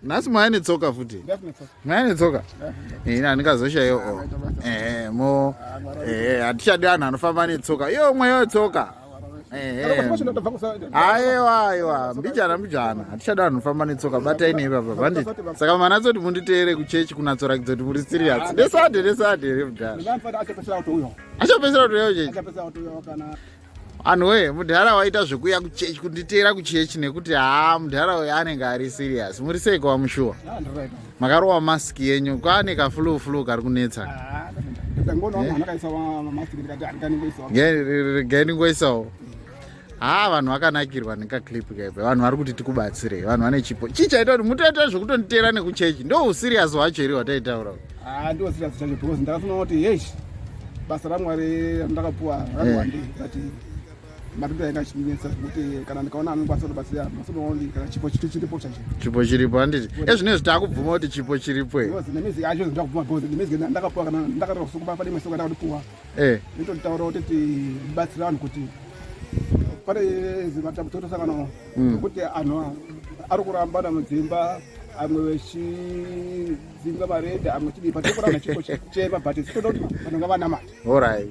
Nhasi maya netsoka futi, maya netsoka. Ini handingazoshaiwo. Ehe, mo ehe, hatichadi anhu anofamba netsoka. Iyo mweya wetsoka. Aiwa, aiwa, mbijana mbijana, hatichada vanhu famba netsoka. Batai neipapa bandit. Saka manatsoti munditeere kuchechi kunatsorakidza kuti muri serious. Nesande nesande here mudhara? Achapedzisira kutouya kuchechi. Anhu wee, mudhara waita zvekuuya kuchechi, kunditeera kuchechi, nekuti haa, mudhara uyu anenge ari serious. Muri sei kwamushuwa? Makarova mask yenyu, kwaane kaflu flu kari kunetsa. Regai ndingoisawo. Haa, vanhu vakanakirwa nekaclip kaipa. Vanhu vari kuti tikubatsirei, vanhu vane chipo. Chii chaita kuti mutoita zvekutonditeera nekuchechi? Ndo userious hwacho here hwataitaura? Ndo serious chacho, because ndakafunga kuti yesh, basa raMwari randakapuwa rakawandi, but mapindu ainga achinetsa kuti kana ndikaona anokwanisa kubatsira masomaoni, kana chipo chiripo chacho. Chipo chiripo, handiti? Ezvinezvi taakubvuma kuti chipo chiripo. Because nemusic acho ndakubvuma, because nemusic ndakapuwa, kana ndakatora kusuku pane imwe song ndakatipuwa, inototaura kuti tibatsire vanhu, kuti pane matambudziko tosanganawo, ekuti anhu ari kurambana mudzimba, amwe vechidzinga marenda, amwe chidii, patikurana chipo chema, but sitoda kuti vanhu ngavanamate. Alright,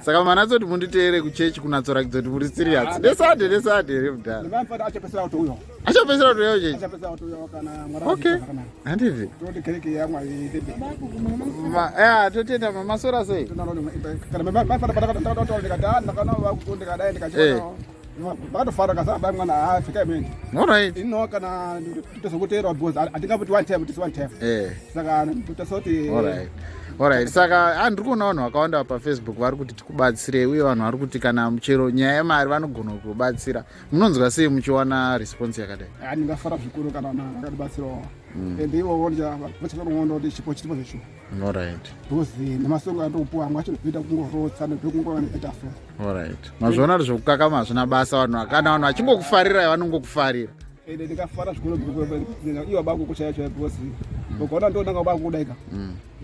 saka manatsoti munditeere kuchechi kunatsorakidza kuti muri serious. Nesande nesande here mudhara? Achapedzisira kutouya. Achapedzisira kutouya kuchechi. Achapedzisira kutouya kana Mwari. Okay, handiti? Toti kereke yaMwari. Totenda. Masora sei? Kana ndikati ndakana ndikadai, ndikachiona vakatofara kasaba mwana afika imene. Ino kana tozokuteera, because hatingamboti one time tisi one time. Saka tosoti. Alright, saka handiri kuona vanhu vakawanda paFacebook vari kuti tikubatsirei, uye vanhu vari kuti kana chero nyaya yemari vanogona kubatsira. Munonzwa sei muchiwana response yakadai? Ndingafara zvikuru kana vanhu vakatibatsirawo, and ivovo vachatoona kuti chipo chiripo zvecho. Because nemasongo andopuwa amwe acho ndinoita kungorotsa ndokungovaneta so. Alright, mazviona kuti zvokukakama hazvina basa. Vanhu, kana vanhu vachingokufarirai, vanongokufarirai. Ende ndingafara zvikuru iwa bakuku chaiyo chaiyo, because ukaona ndonanga bakuku daika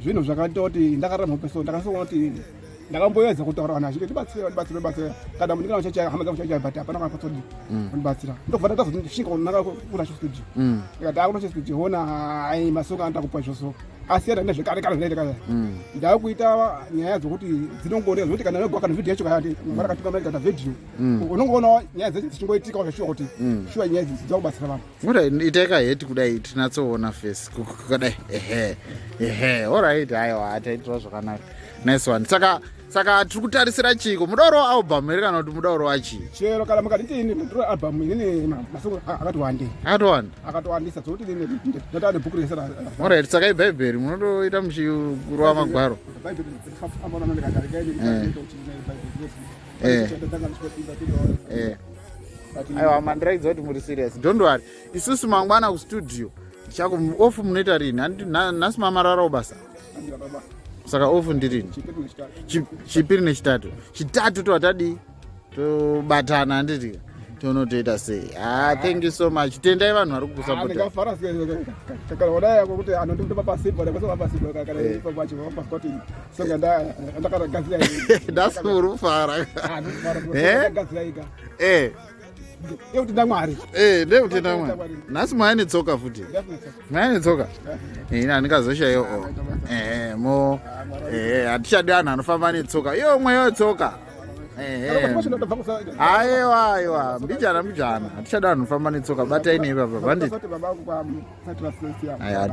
zvinhu zvakaita kuti ndakarara mhope, so ndakasoona kuti ndakamboedza kutaura vanhu vachiti ndibatsire, ndibatsire, ndibatsire, kana mundikana chacha hama dzangu chacha, but hapana kana patsodi kundibatsira. Ndobva ndazosvika kunanga kuna studio, ndikati akuna studio, hona ai masoko andakupa izvozvo asiyana nezvekare kare zvinoita. Ndakuita nyaya dzokuti dzinongooneka, zvokuti kana nogwa kana vhidhiyo yacho, kana varakatungamira kana vhidhiyo, unongoona nyaya dzacho dzichingoitika zveshuwa, kuti shuwa nyaya idzi dzakubatsira vanhu. Alright, itai kaheti kudai tinatsoona face kudai. Ehe ehe, alright, aiwa, taitirwa zvakanaka. Nice one. Saka tiri kutarisira chiko? Mudauro album here kana kuti mudauro wachii? Chero kana mukati ini ndiro album, inini masoko akati wande. Akatowanda. Akatowandisa zvokuti inini ndatava nebhuku rese. Alright, saka ibhaibheri munotoita muchirova magwaro? Bhaibheri. Aiwa, mandiraidza kuti muri serious. Don't worry, isusu mangwana kustudio ndichaku off. Munoita rini? Nhasi mamararawo basa, saka off ndirini? Chipiri nechitatu. Chitatu tova tadii, tobatana, handiti? Tonotoita sei? Ah, thank you so much. Tendai vanhu vari kukusapota. Ndingafara kana wadai yako kuti anondipa pasipo, ndakasoma pasipo kana ipo pacho pasipoti songa ndakagadzira. Nhasi uri kufara. Gadzira ika. Ndekutenda Mwari. Ndekutenda Mwari. Nhasi maya netsoka futi, maya netsoka. Ini handingazoshayiwo. Ehe, mo ehe, hatichadi vanhu anofamba netsoka. Iyo mweya wetsoka. Aiwa, aiwa, mbijana mbijana, hatichadi vanhu vanofamba netsoka. Batai neipapa bandit. Aya.